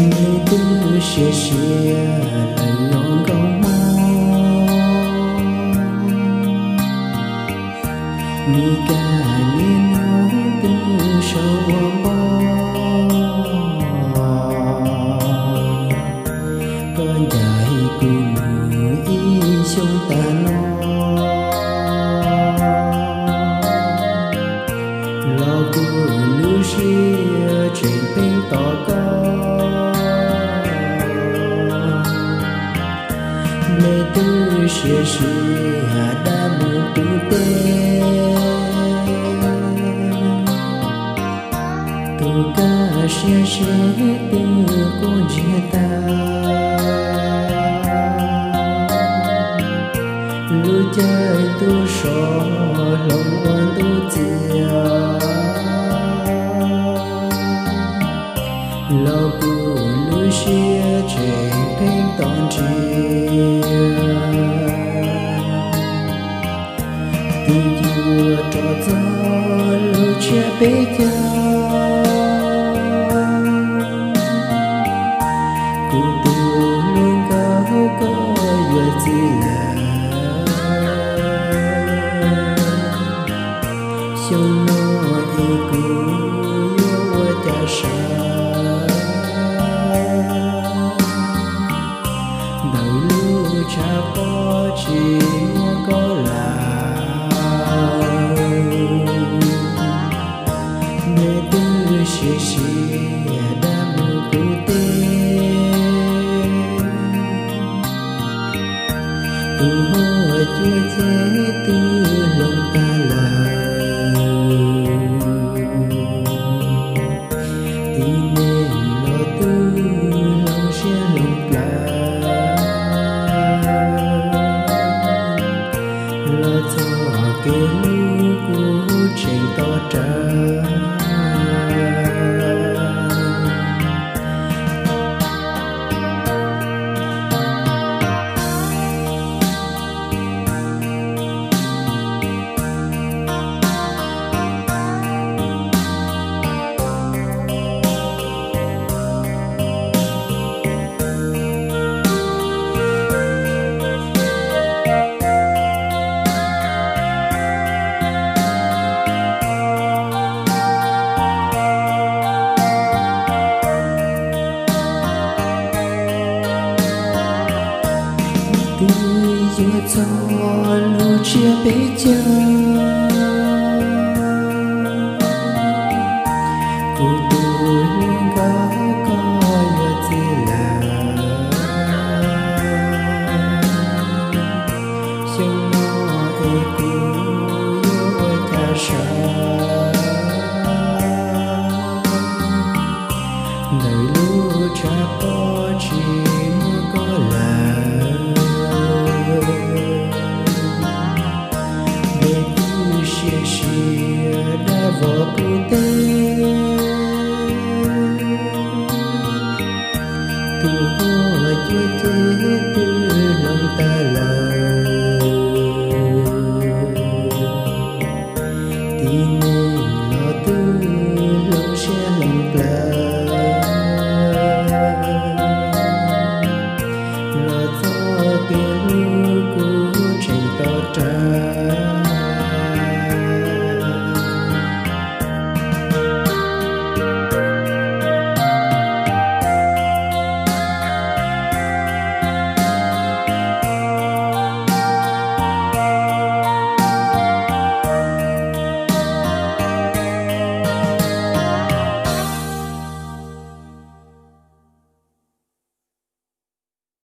Neb twb siav siav lawm zoo nkauj hmoob, Mis Kas niaj hnub twb sau ua npoj. Koj ncaim kuv mus ib xyoos tag no, los kuv lub siab tseem pheej tos koj. Neb twb siav siav dab mus puv teb, tus kab siab seb twb kub ntsiag tag. Lub caij ntuj so hloov ua ntuj txias, los kuv lub siab tseem pheej tos ntsia. Twb yuav rov txog lub tsiab peb caug, kuv tus hluas nkauj koj yuav txiv lawm. Xyoo no es kuv yuav ua cas sawv ntawm lub tshav pob tsis muaj koj lawm. Neb twb siav siav dab mus puv teb, tus huab cua ces twb hloov tag lawm. Tib neeg los twb hloov siab hloov plawv, los txog kev hlub kuv tseem tos rawv. Twb yuav txog lub tsiab peb caug, kuv tus hluas nkauj koj yuav txiv lawm. Xyoo no es kuv yuav ua cas sawv ntawm lub tshav pob tsis muaj koj lawm. Neb twb siav siav dab vov puv teb, tus huab cua ces twb hloov tag lawm. Tib neeg los twb hloov siab hloov plawv,